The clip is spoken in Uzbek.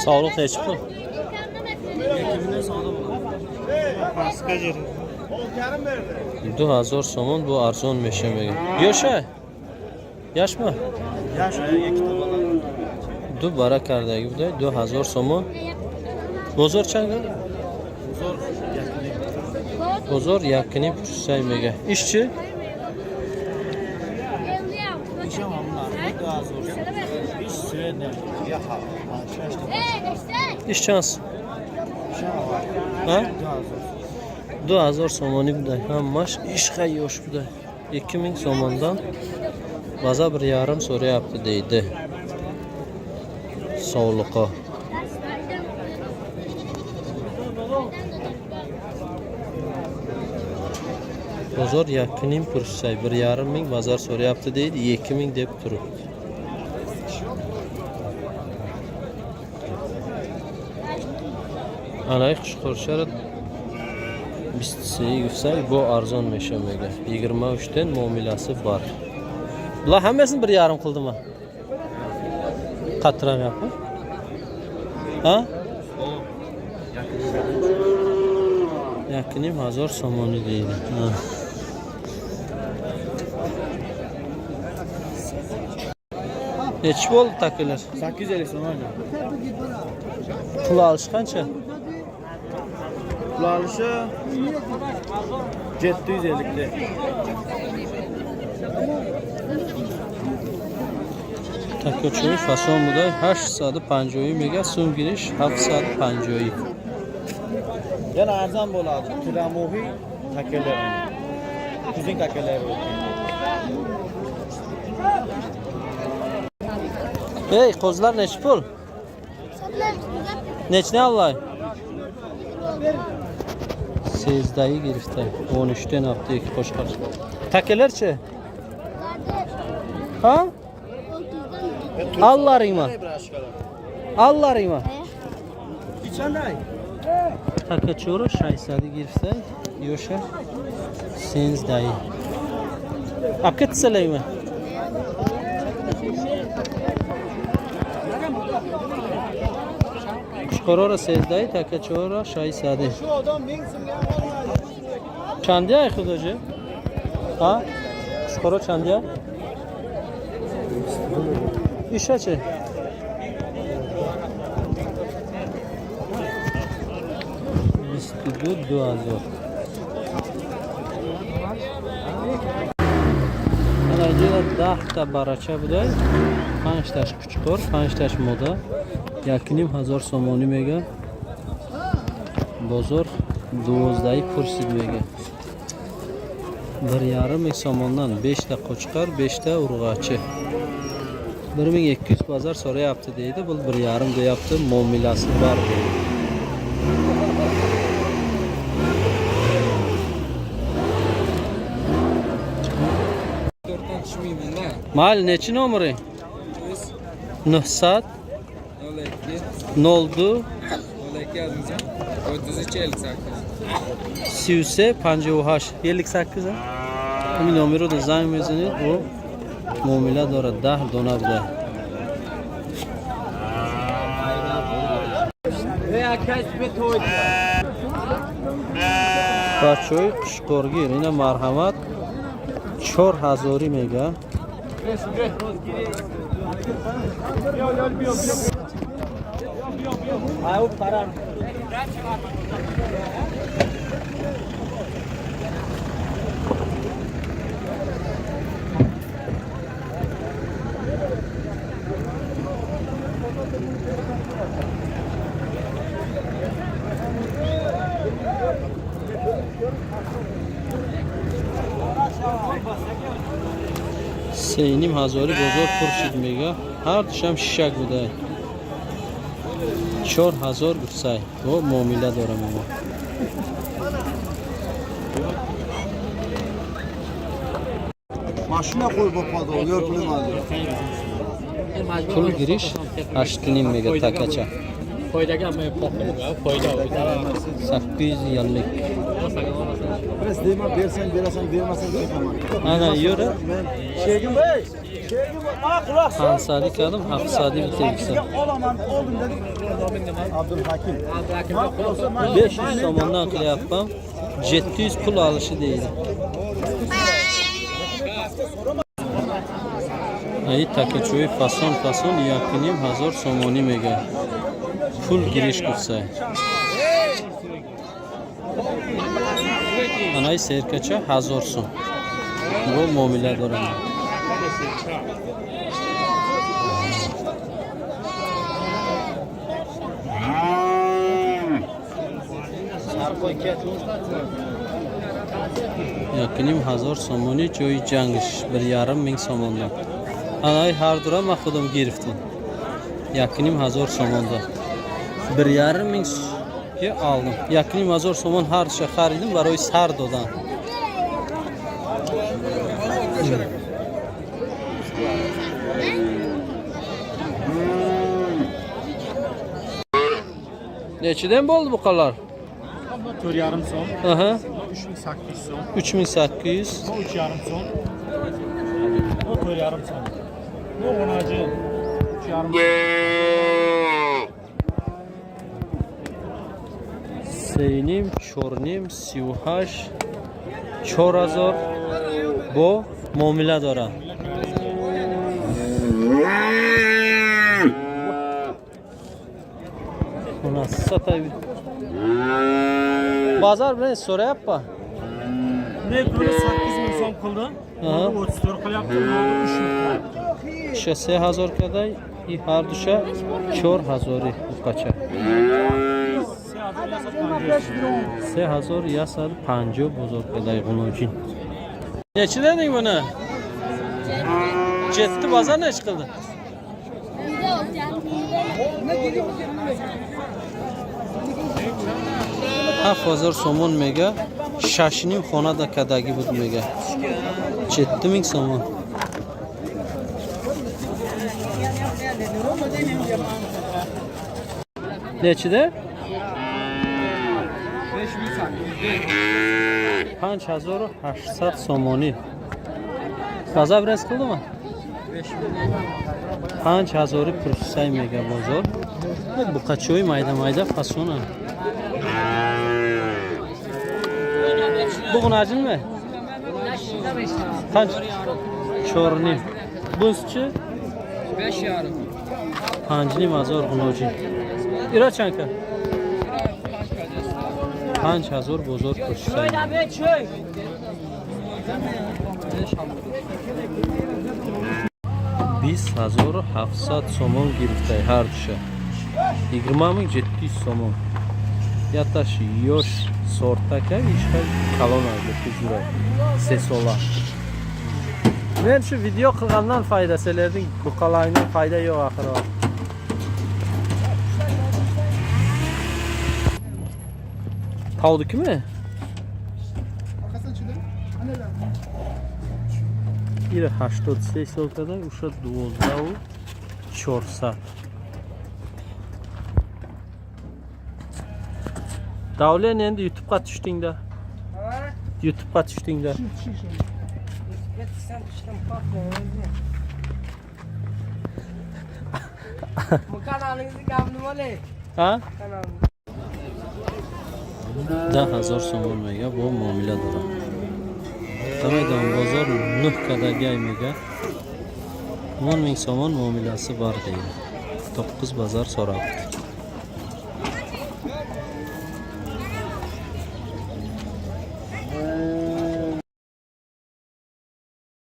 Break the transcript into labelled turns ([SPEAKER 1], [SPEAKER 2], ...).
[SPEAKER 1] Sog'liq nechi pul? 2000 сомон бу арзон меша мега. Ёша? Яшма? Ду бара кардаги будай 2000 сомон. Бозор чанд? Бозор якним пурсай мега. Иш чи? Иш чанд? Ҳа? 2000 сомонӣ будай. Ҳамаш ишқа ёш будай. 2000 сомондан база bir yarim so'rayapti deydi. Sovliqo. Bozor yakkanim purssay, 1,5 ming bozor so'rayapti deydi, 2000 deb turibdi. Anay qushqorchara 23 gufsak, bu arzon mesha mega. 23 dan muomalasi bor. Bular hammasini 1,5 qildimi? Qattiroq gapir. Ha? 1,5 hazor somoni deydi. Ha. Nechi bo'ldi takalar?
[SPEAKER 2] 850 so'm aka.
[SPEAKER 1] Pul olish qancha?
[SPEAKER 2] Pul olishi 750 lik.
[SPEAKER 1] Такочои фасон буда 850 мега, сум гириш 750.
[SPEAKER 2] Yana arzon bo'ladi. Tiramohi takalar. Kuzin takalari.
[SPEAKER 1] Ey, qo'zilar nechi pul? Nechini allay? Sezdayi girifta. 13 dan apti ikki qo'shqor. Takalarchi? Ha? Allaringmi? Allaringmi? Takachora 600 girifta, yo'sha senzdayi. Olib ketsalarmi? Qo'chqorora 13, takachora 600. Chandiya xudoji? Ha? Qo'chqora chandiya? Ishachi? 22 2000. Ana inja 10 ta barача будай, панҷташ қучқор, панҷташ мода, 1,5 ҳазор сомонӣ мега. Бозор 12-и пурсид мега. 1,5 ming somondan beshta qo'chqor, beshta urg'achi. 1200 bozor so'rayapti deydi, bu 1,5 deyapti, muomalasi bor deydi.
[SPEAKER 3] To'rtdan tushmayman-da.
[SPEAKER 1] Mayli, nechi nomering? 900
[SPEAKER 3] 02
[SPEAKER 1] 02
[SPEAKER 3] 02 yozmaysan. 33 58.
[SPEAKER 1] 33 58 58. Ҳамин номеро да занг мезанед, ӯ муомила дорад. 10 дона буда. Бачаҳои қушқоргир, ина марҳамат, 4000-ӣ мега. 3,5 ҳазорӣ бозор пурсид мега. Ҳардушам шишак буда. 4000 гуфтсай. О, муомила дорам мо.
[SPEAKER 4] Mashina qo'yib qoldi, yo'l pulim oldi.
[SPEAKER 1] Pul girish 8,5 mega takacha.
[SPEAKER 3] Foydaga men foyda.
[SPEAKER 1] 850.
[SPEAKER 4] Biz deyman, bersang berasan, bermasang ketaman.
[SPEAKER 1] Ana yura.
[SPEAKER 4] Men Shegim bey.
[SPEAKER 1] 500 кардам, 700 битегиса. 500 somondan qilyapman, 700 pul olishi deydi. Ай такачои фасон фасон 1500 сомонӣ мега. Пул гириш гуфтсай. Анаи серкача 1000 сом. Бо муомила дорам. 1500 сомонӣ ҷои ҷангш 1500 сомонда. Анаи ҳар дура ман худам гирифтам. 1500 сомонда. 1500 ки алдым. 1500 сомон ҳар душа харидим барои сар додан. Nechidan bo'ldi bu qalar?
[SPEAKER 5] 4,5 so'm,
[SPEAKER 1] Aha,
[SPEAKER 5] 3800 so'm,
[SPEAKER 1] 3800.
[SPEAKER 5] bu 3,5 so'm. Bu 4,5 so'm. Bu o'naji 3,5.
[SPEAKER 1] Сеним, чорним, 38, 4000 бо муомила дорам. Сатай. Bozor bilan so'rayapman.
[SPEAKER 5] Ne buni 8000 so'm qildim.
[SPEAKER 1] Aha.
[SPEAKER 5] Buni 34 qilyapti, buni 3 qilyapti.
[SPEAKER 1] Ша 3000 кадай и ҳар душа 4000 буқача. 3150 бозор кадай ғуноҷин. Nechi deding buni? Yetti bozor nechi qildi? 7000 сомон мега, 6,5 хонада кадагӣ буд мега. 7000 сомон. Nechida? 5800 сомонӣ. Базар бираз қилдimi? 5000 пурсай мега бозор. Буқачои майда майда фасона. Bu g'unajinmi? Qancha? 4,5. Buzchi?
[SPEAKER 3] 5,5.
[SPEAKER 1] 5500 ғуноҷин. Ира чанд ка? 5000 бозор пурсай. 20700 сомон гирифтай ҳар душа. 20700 сомон. Яташ ёш сортака ишха калон аст зура. 3 сола. Men shu video qilgandan foyda, sizlarning buqalaringdan foyda yo'q axir. Tavdikimi? Ира 83 сол када, уша 12400. Davlen endi YouTube'ga tushdingda. YouTube'ga tushdingda.
[SPEAKER 6] Bu kanalingizni gap nima?
[SPEAKER 1] Ha?
[SPEAKER 6] Kanalni.
[SPEAKER 1] 10 000 сомон мега, бо муомила дорам. Намедонам, бозор нӯҳ кадагай мега. 10 000 сомон муомилasi bor deydi. To'qqiz bozor so'rabdi.